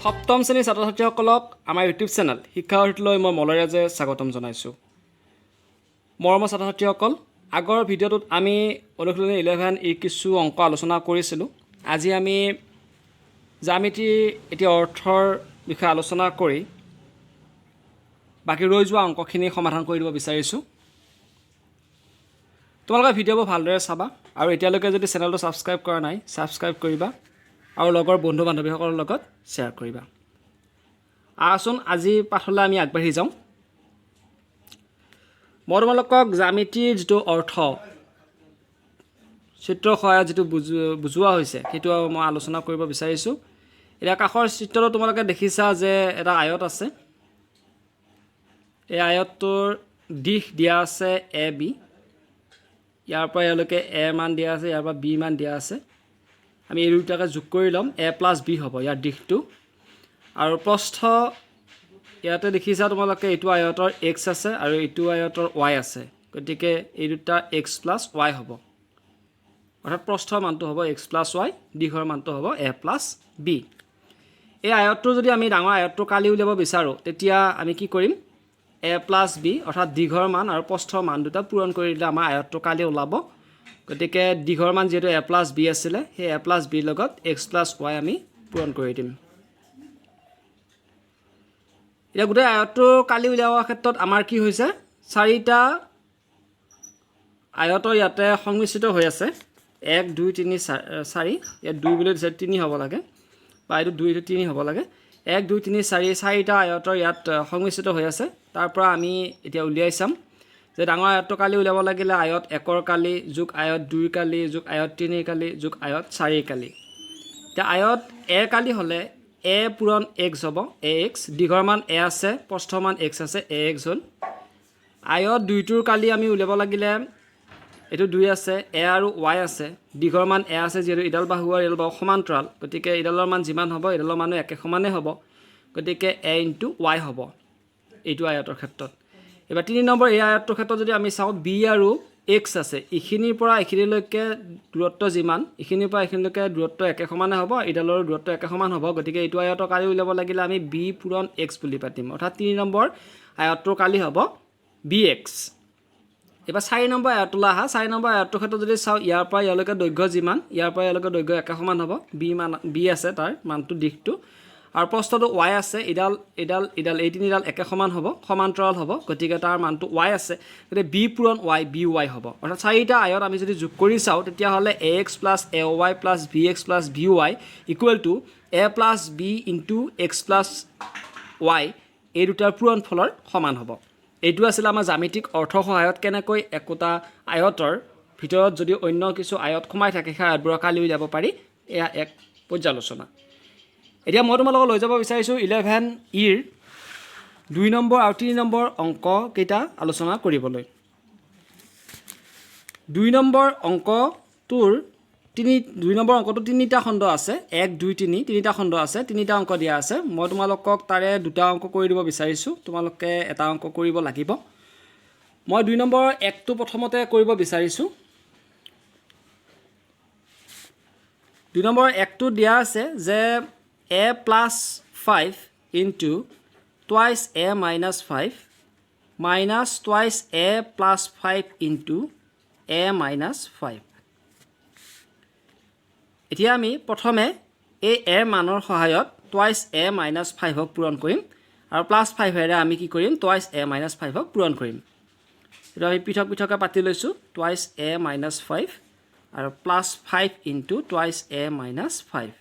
সপ্তম শ্ৰেণীৰ ছাত্ৰ ছাত্ৰীসকলক আমাৰ ইউটিউব চেনেল শিক্ষাৰ্থীলৈ মই মলয়ৰাজে স্বাগতম জনাইছোঁ। মৰমৰ ছাত্ৰ ছাত্ৰীসকল, আগৰ ভিডিঅ'টোত আমি অনুশীলনী 11 ই কিছু অংক আলোচনা কৰিছিলোঁ। আজি আমি জ্যামিতিৰ এতিয়া অৰ্থৰ বিষয়ে আলোচনা কৰি বাকী ৰৈ যোৱা অংকখিনি সমাধান কৰি দিব বিচাৰিছোঁ। তোমালোকে ভিডিঅ'বোৰ ভালদৰে চাবা আৰু এতিয়ালৈকে যদি চেনেলটো ছাবস্ক্ৰাইব কৰা নাই, ছাবস্ক্ৰাইব কৰিবা আৰু লগৰ বন্ধু বান্ধৱীসকলৰ লগত শ্বেয়াৰ কৰিবা। আহচোন, আজি পাঠলৈ আমি আগবাঢ়ি যাওঁ। মই তোমালোকক জ্যামিতিৰ যিটো অৰ্থ, চিত্ৰৰ সহায়ত যিটো বুজোৱা হৈছে, সেইটো মই আলোচনা কৰিব বিচাৰিছোঁ। এতিয়া কাষৰ চিত্ৰটো তোমালোকে দেখিছা যে এটা আয়ত আছে। এই আয়তটোৰ দিশ দিয়া আছে এ বি। ইয়াৰ পৰা ইয়ালৈকে এ মান দিয়া আছে, ইয়াৰ পৰা বি মান দিয়া আছে। আমি এই দুটাকে যোগ কৰি ল'ম, এ প্লাছ বি হ'ব ইয়াৰ দিশটো। আৰু প্ৰস্থ ইয়াতে দেখিছা তোমালোকে, এইটো আয়তৰ এক্স আছে আৰু এইটো আয়তৰ ৱাই আছে। গতিকে এই দুটা এক্স প্লাছ ৱাই হ'ব। অৰ্থাৎ প্ৰস্থৰ মানটো হ'ব এক্স প্লাছ ৱাই, দীঘৰ মানটো হ'ব এ প্লাছ বি। এই আয়তটো যদি আমি ডাঙৰ আয়তটো কালি উলিয়াব বিচাৰোঁ, তেতিয়া আমি কি কৰিম? এ প্লাছ বি, অৰ্থাৎ দীঘৰ মান আৰু প্ৰস্থৰ মান দুটা পূৰণ কৰি দিলে আমাৰ আয়তটো কালি ওলাব। গতিকে দীঘৰ মান যিহেতু এ প্লাছ বি আছিলে, সেই এ প্লাছ বিৰ লগত এক্স প্লাছ ৱাই আমি পূৰণ কৰি দিম। এতিয়া গোটেই আয়তটো কালি উলিওৱাৰ ক্ষেত্ৰত আমাৰ কি হৈছে? চাৰিটা আয়তৰ ইয়াতে সংমিশ্ৰিত হৈ আছে। এক, দুই, তিনি, চাৰি। ইয়াত দুই বুলি দিছে, তিনি হ'ব লাগে, বা এইটো দুই, এইটো তিনি হ'ব লাগে। এক, দুই, তিনি, চাৰি, চাৰিটা আয়তৰ ইয়াত সংমিশ্ৰিত হৈ আছে। তাৰ পৰা আমি এতিয়া উলিয়াই চাম যে ডাঙৰ আয়তটো কালি উলিয়াব লাগিলে আয়ত একৰ কালি যোগ আয়ত দুইৰ কালি যোগ আয়ত তিনিৰ কালি যোগ আয়ত চাৰিৰ কালি। এতিয়া আয়ত এৰ কালি হ'লে এ পূৰণ এক্স হ'ব, এ এক্স। দীঘৰ মান এ আছে, প্ৰস্থৰ মান এক্স আছে, এ এক্স হ'ল। আয়ত দুইটোৰ কালি আমি উলিয়াব লাগিলে এইটো দুই আছে, এ আৰু ৱাই আছে, দীঘৰ মান এ আছে। যিহেতু ইডাল বাহু আৰু ইডাল বাহু সমান্তৰাল, গতিকে ইডালৰ মান যিমান হ'ব, ইডালৰ মানো একে সমানেই হ'ব। গতিকে এ ইনটু ৱাই হ'ব এইটো আয়তৰ ক্ষেত্ৰত। এইবাৰ তিনি নম্বৰ এই আয়তটোৰ ক্ষেত্ৰত যদি আমি চাওঁ, বি আৰু এক্স আছে। ইখিনিৰ পৰা এইখিনিলৈকে দূৰত্ব যিমান, ইখিনিৰ পৰা এইখিনিলৈকে দূৰত্ব একে সমানে হ'ব, ইডালৰ দূৰত্ব একে সমান হ'ব। গতিকে এইটো আয়তৰ কালি উলিয়াব লাগিলে আমি বি পূৰণ এক্স বুলি পাতিম। অৰ্থাৎ তিনি নম্বৰ আয়তটোৰ কালি হ'ব বি এক্স। এইবাৰ চাৰি নম্বৰ আয়তটোলৈ আহা। চাৰি নম্বৰ আয়তটোৰ ক্ষেত্ৰত যদি চাওঁ, ইয়াৰ পৰা ইয়ালৈকে দৈৰ্ঘ্য যিমান, ইয়াৰ পৰা ইয়ালৈকে দৈৰ্ঘ্য একে সমান হ'ব। বি মান বি আছে, তাৰ মানটো দিশটো আৰু প্ৰস্থটো ৱাই আছে। ইডাল, ইডাল, ইডাল, এই তিনিডাল একে সমান হ'ব, সমান্তৰাল হ'ব। গতিকে তাৰ মানটো ৱাই আছে। গতিকে বি পূৰণ ৱাই, বি ৱাই হ'ব। অৰ্থাৎ চাৰিটা আয়ত আমি যদি যোগ কৰি চাওঁ, তেতিয়াহ'লে a x plus a y plus b x plus b y equal to a plus b into x plus y, এই দুটাৰ পূৰণ ফলৰ সমান হ'ব। এইটো আছিলে আমাৰ জ্যামিতিক অৰ্থৰ সহায়ত কেনেকৈ একোটা আয়তৰ ভিতৰত যদি অন্য কিছু আয়ত সোমাই থাকে, সেই আয়তবোৰৰ কালি উলিয়াব পাৰি, এয়া এক পৰ্যালোচনা। এতিয়া মই তোমালোকক লৈ যাব বিচাৰিছোঁ 11 ইৰ দুই নম্বৰ আৰু তিনি নম্বৰ অংককেইটা আলোচনা কৰিবলৈ। দুই নম্বৰ অংকটোৰ তিনি দুই নম্বৰ অংকটো তিনিটা খণ্ড আছে। এক, দুই, তিনি, তিনিটা খণ্ড আছে, তিনিটা অংক দিয়া আছে। মই তোমালোকক তাৰে দুটা অংক কৰি দিব বিচাৰিছোঁ, তোমালোকে এটা অংক কৰিব লাগিব। মই দুই নম্বৰ একটো প্ৰথমতে কৰিব বিচাৰিছোঁ। দুই নম্বৰ একটো দিয়া আছে যে a plus five into twice a minus five minus twice a plus five into a minus five। এতিয়া আমি প্ৰথমে এই এ মানৰ সহায়ত টুৱাইছ এ মাইনাছ ফাইভক পূৰণ কৰিম আৰু প্লাছ ফাইভেৰে আমি কি কৰিম? টুৱাইছ এ মাইনাছ ফাইভক পূৰণ কৰিম। এইটো আমি পৃথক পৃথককৈ পাতি লৈছোঁ। টুৱাইছ এ মাইনাছ ফাইভ আৰু plus five into twice a minus five।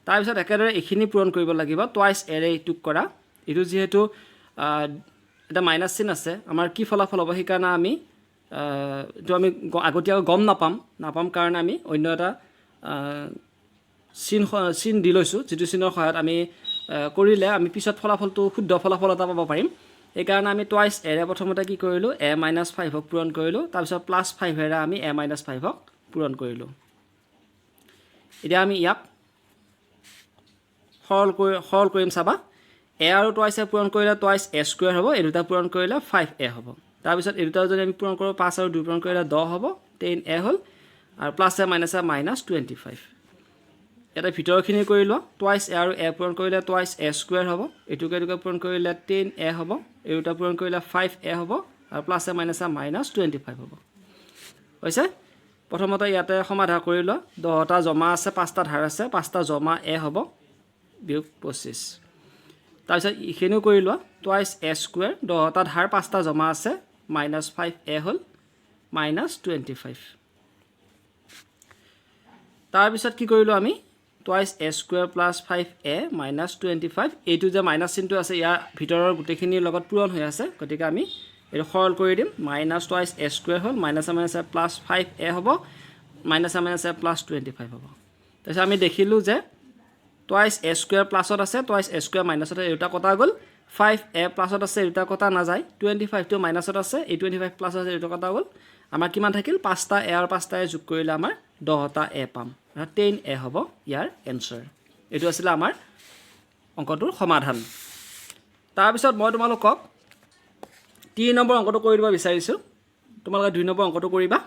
তাৰপিছত একেদৰে এইখিনি পূৰণ কৰিব লাগিব। টুৱাইছ এৰে এইটোক কৰা। এইটো যিহেতু এটা মাইনাছ চিন আছে, আমাৰ কি ফলাফল হ'ব, সেইকাৰণে আমি এইটো আমি আগতীয়াকৈ গম নাপাম। নাপাম কাৰণে আমি অন্য এটা চিন দি লৈছোঁ, যিটো চিনৰ সহায়ত আমি কৰিলে আমি পিছত ফলাফলটো শুদ্ধ ফলাফল এটা পাব পাৰিম। সেইকাৰণে আমি টুৱাইছ এৰে প্ৰথমতে কি কৰিলোঁ? এ মাইনাছ ফাইভক পূৰণ কৰিলোঁ। তাৰপিছত প্লাছ ফাইভেৰে আমি এ মাইনাছ ফাইভক পূৰণ কৰিলোঁ। এতিয়া আমি ইয়াক সৰল কৰিম। চাবা, এ আৰু টুৱাইছ এ পূৰণ কৰিলে টুৱাইছ এ স্কুৱেৰ হ'ব। এই দুটা পূৰণ কৰিলে ফাইভ এ হ'ব। তাৰপিছত এই দুটা যদি আমি পূৰণ কৰোঁ, পাঁচ আৰু দুই পূৰণ কৰিলে 10 হ'ব, 10 এ হ'ল। আৰু plus a minus a minus 25। ইয়াতে ভিতৰখিনি কৰি লোৱা। টুৱাইছ এ আৰু এ পূৰণ কৰিলে টুৱাইছ এ স্কুৱেৰ হ'ব। এইটোকে এইটোকে পূৰণ কৰিলে 10 এ হ'ব। এই দুটা পূৰণ কৰিলে 5 এ হ'ব আৰু প্লাছে মাইনাছে মাইনাছ 25 হ'ব। হৈছে। প্ৰথমতে ইয়াতে সমাধান কৰি লোৱা। 10টা জমা আছে, পাঁচটা ধাৰ আছে, পাঁচটা জমা এ হ'ব, বিয়োগ 25। তাৰপিছত এইখিনিও কৰি লোৱা। টুৱাইছ এ স্কুৱেৰ, 10টা ধাৰ, পাঁচটা জমা আছে, মাইনাছ 5 এ হ'ল, মাইনাছ 25। তাৰপিছত কি কৰিলোঁ আমি? Twice a square plus 5 a minus 25। এইটো যে মাইনাছ চিনটো আছে, ইয়াৰ ভিতৰৰ গোটেইখিনিৰ লগত পূৰণ হৈ আছে, গতিকে আমি এইটো সৰল কৰি দিম। মাইনাছ টুৱাইছ এ স্কুৱেৰ হ'ল, মাইনাছে মাইনাছে প্লাছ 5 এ হ'ব, মাইনাছে মাইনাছে প্লাছ 25 হ'ব। তাৰপিছত আমি দেখিলোঁ যে টুৱাইছ এ স্কুৱেৰ প্লাছত আছে, টুৱাইছ এ স্কুৱেৰ মাইনাছত আছে, এই দুটা কটা গ'ল। 5 এ প্লাছত আছে, এই দুটা কটা নাযায়। 25টো মাইনাছত আছে, এই 25 প্লাছত আছে, এই দুটা কটা গ'ল। আমাৰ কিমান থাকিল? পাঁচটা এ আৰু পাঁচটা এ যোগ কৰিলে আমাৰ 10টা এ পাম, অৰ্থাৎ 10 এ হ'ব ইয়াৰ এনচাৰ। এইটো আছিলে আমাৰ অংকটোৰ সমাধান। তাৰপিছত মই তোমালোকক 3 নম্বৰ অংকটো কৰি দিব বিচাৰিছোঁ। তোমালোকে 2 নম্বৰ অংকটো কৰিবা।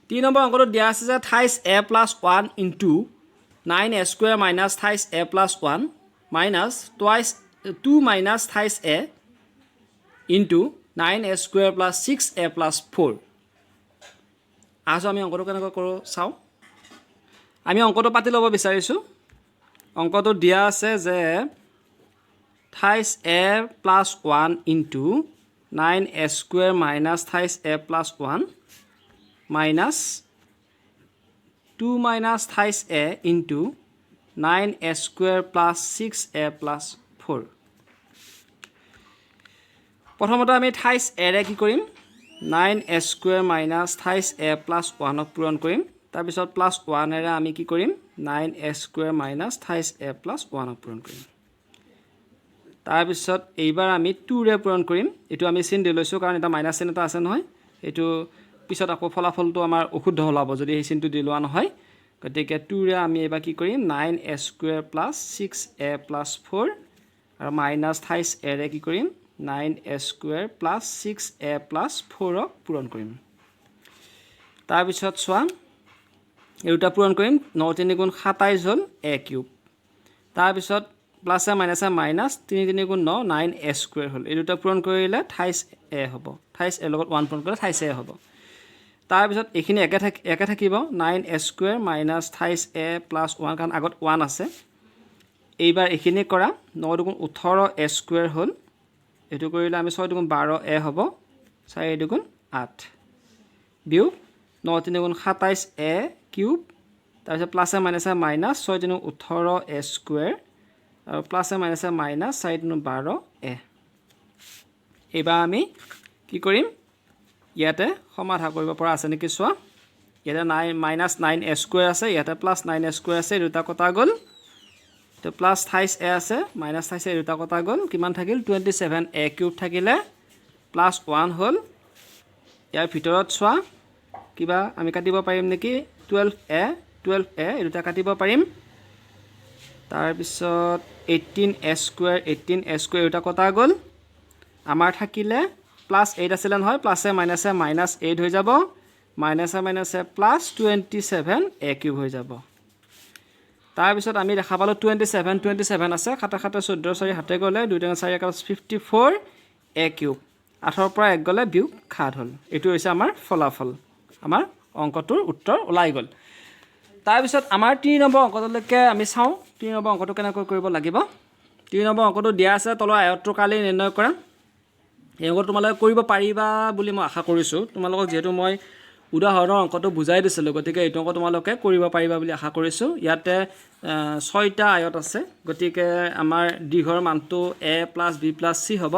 3 নম্বৰ অংকটোত দিয়া আছে যে thrice a plus 1 into 9 a square minus thrice a plus 1 minus twice 2 minus thrice a into 9 a square plus 6 a plus 4। আহাচোন, আমি অংকটো কেনেকৈ কৰোঁ চাওঁ। আমি অংকটো পাতি ল'ব বিচাৰিছোঁ। অংকটো দিয়া আছে যে thrice a plus 1 into 9 a square minus thrice a plus 1 minus 2 minus thrice a into 9 a square plus 6 a plus 4। প্ৰথমতে আমি থ্ৰাইছ এৰে কি কৰিম? 9 a square minus thrice a plus ওৱানক পূৰণ কৰিম। তাৰপিছত প্লাছ ওৱানেৰে আমি কি কৰিম? 9 a square minus thrice a plus ওৱানক পূৰণ কৰিম। তাৰপিছত এইবাৰ আমি টুৰে পূৰণ কৰিম। এইটো আমি চিন দি লৈছোঁ, কাৰণ এটা মাইনাছ চিন এটা আছে নহয়। এইটো পিছত আকৌ ফলাফলটো আমাৰ অশুদ্ধ ওলাব যদি সেই চিনটো দি লোৱা নহয়। গতিকে টুৰে আমি এইবাৰ কি কৰিম? 9 a square plus 6 a plus 4 আৰু মাইনাছ থ্ৰাইছ এৰে কি কৰিম? 9 a square plus 6 a plus ফ'ৰক পূৰণ কৰিম। তাৰপিছত চোৱা, এই দুটা পূৰণ কৰিম। ন তিনি গুণ 27 হ'ল এ কিউব। তাৰপিছত প্লাছে মাইনাছে মাইনাছ, তিনি তিনি গুণ ন, নাইন এ স্কুৱেৰ হ'ল। এই দুটা পূৰণ কৰিলে থ্ৰাইছ এ হ'ব। থ্ৰাইছ এৰ লগত ওৱান পূৰণ কৰিলে থ্ৰাইছ এ হ'ব। তাৰপিছত এইখিনি একে থাকিব, 9 a square minus thrice a plus 1, কাৰণ আগত ওৱান আছে। এইবাৰ এইখিনি কৰা। ন দুগুণ 18 এ স্কুৱেৰ হ'ল। এইটো কৰিলে আমি ছয় দুগুণ 12 এ হ'ব, চাৰি দুগুণ আঠ, বিয়োগ ন তিনি গুণ 27 এ কিউব। তাৰপিছত প্লাছে মাইনাছে মাইনাছ, ছয় তিনি 18 এ স্কুৱেৰ আৰু প্লাছে মাইনাছে মাইনাছ, চাৰি তিনি 12 এ। এইবাৰ আমি কি কৰিম? ইয়াতে সমাধান কৰিব পৰা আছে নেকি চোৱা। ইয়াতে 9 minus 9 a square আছে, ইয়াতে প্লাছ নাইন এ স্কুৱেৰ আছে, এই দুটা কটা গ'ল। তো প্লাছ থ্ৰাইছ এ আছে, মাইনাছ থ্ৰাইছ এ, দুটা কটা গ'ল। কিমান থাকিল? 27 এ কিউব থাকিলে, প্লাছ ওৱান হ'ল। ইয়াৰ ভিতৰত চোৱা, কিবা আমি কাটিব পাৰিম নেকি? 12 এ, 12 এ, এই দুটা কাটিব পাৰিম। তাৰপিছত 18 a square, 18 a square, দুটা কটা গ'ল। আমাৰ থাকিলে প্লাছ এইট আছিলে নহয়, প্লাছে মাইনাছে মাইনাছ এইট হৈ যাব, মাইনাছে মাইনাছে প্লাছ 27 এ কিউব হৈ যাব। তাৰপিছত আমি দেখা পালোঁ 27, 27 আছে। সাতে সাতে 14, চাৰি হাতে গ'লে দুই তিনি চাৰি এক, 54 এ কিউব। আঠৰ পৰা এক গ'লে বিয়োগ সাত হ'ল। এইটো হৈছে আমাৰ ফলাফল। আমাৰ অংকটোৰ উত্তৰ ওলাই গ'ল। তাৰপিছত আমাৰ 3 নম্বৰ অংকটোলৈকে আমি চাওঁ, 3 নম্বৰ অংকটো কেনেকৈ কৰিব লাগিব। 3 নম্বৰ অংকটো দিয়া আছে, তলৰ আয়তটোৰ কালি নিৰ্ণয় কৰা। এই অংকটো তোমালোকে কৰিব পাৰিবা বুলি মই আশা কৰিছোঁ। তোমালোকক যিহেতু মই উদাহৰণৰ অংকটো বুজাই দিছিলোঁ, গতিকে এইটো অংক তোমালোকে কৰিব পাৰিবা বুলি আশা কৰিছোঁ। ইয়াতে ছয়টা আয়ত আছে, গতিকে আমাৰ দীৰ্ঘৰ মানটো a plus b plus c হ'ব,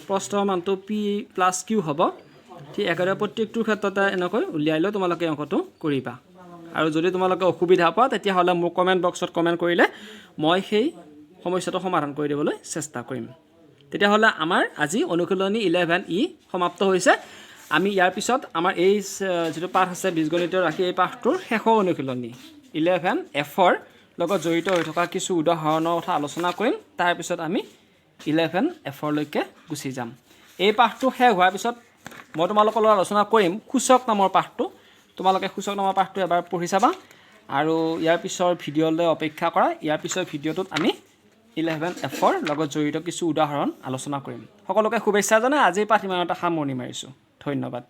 প্ৰস্থৰ মানটো পি প্লাছ কিউ হ'ব। ঠিক একেদৰে প্ৰত্যেকটোৰ ক্ষেত্ৰতে এনেকৈ উলিয়াই লৈ তোমালোকে অংকটো কৰিবা। আৰু যদি তোমালোকে অসুবিধা পোৱা, তেতিয়াহ'লে মোক কমেণ্ট বক্সত কমেণ্ট কৰিলে মই সেই সমস্যাটো সমাধান কৰি দিবলৈ চেষ্টা কৰিম। তেতিয়াহ'লে আমাৰ আজি অনুশীলনী 11 ই সমাপ্ত হৈছে। আমি ইয়াৰ পিছত আমাৰ এই যিটো পাঠ আছে বীজগণিতৰ ৰাশি, এই পাঠটোৰ শেষৰ অনুশীলনী 11 এফৰ লগত জড়িত হৈ থকা কিছু উদাহৰণৰ কথা আলোচনা কৰিম। তাৰপিছত আমি 11 এফৰলৈকে গুচি যাম। এই পাঠটো শেষ হোৱাৰ পিছত মই তোমালোকৰ লগত আলোচনা কৰিম সূচক নামৰ পাঠটো। তোমালোকে সূচক নামৰ পাঠটো এবাৰ পঢ়ি চাবা। আৰু ইয়াৰ পিছৰ ভিডিঅ'লৈ অপেক্ষা কৰা। ইয়াৰ পিছৰ ভিডিঅ'টোত আমি 11 এফৰ লগত জড়িত কিছু উদাহৰণ আলোচনা কৰিম। সকলোকে শুভেচ্ছা জনাই আজিৰ পাঠ ইমানতে সামৰণি মাৰিছোঁ। ধন্যবাদ।